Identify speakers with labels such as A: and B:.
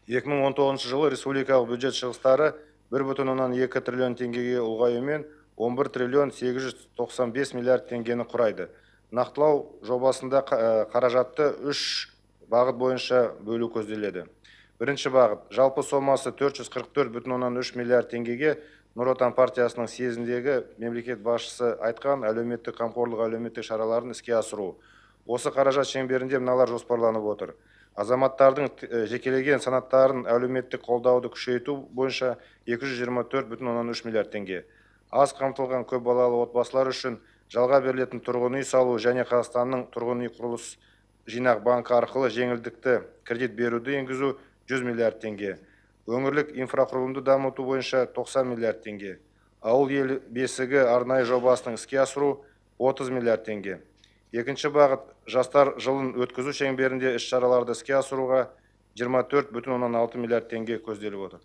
A: 2019 жылы республикалық бюджет шығыстары 1,2 триллион теңгеге ұлғаюмен 11 триллион 895 миллиард теңгені құрайды. Нақтылау жобасында қаражатты үш бағыт бойынша бөлу көзделеді. Бірінші бағыт: жалпы сомасы 444,3 миллиард теңгеге Нұр Отан партиясының съезіндегі мемлекет басшысы айтқан әлеуметтік қамқорлық әлеуметтік шараларын іске асыру. Осы қаражат шеңберінде мыналар жоспарланып отыр. Азаматтардың жекелеген санаттарын әлеуметтік қолдауды күшейту бойынша 224,3 миллиард теңге. Аз қамтылған көп балалы отбасылар үшін жалға берілетін тұрғын үй салу және Қазақстанның тұрғын үй құрылыс жинақ банкі арқылы жеңілдікті кредит беруді енгізу 100 миллиард теңге. Өңірлік инфрақұрылымды дамыту бойынша 90 миллиард теңге. Ауыл ел бесігі арнайы жобасының іске асыру 30 миллиард теңге. Екінші бағыт: жастар жылын өткізу шеңберінде іс-шараларды іске асыруға 24,6 миллиард теңге көзделіп отыр.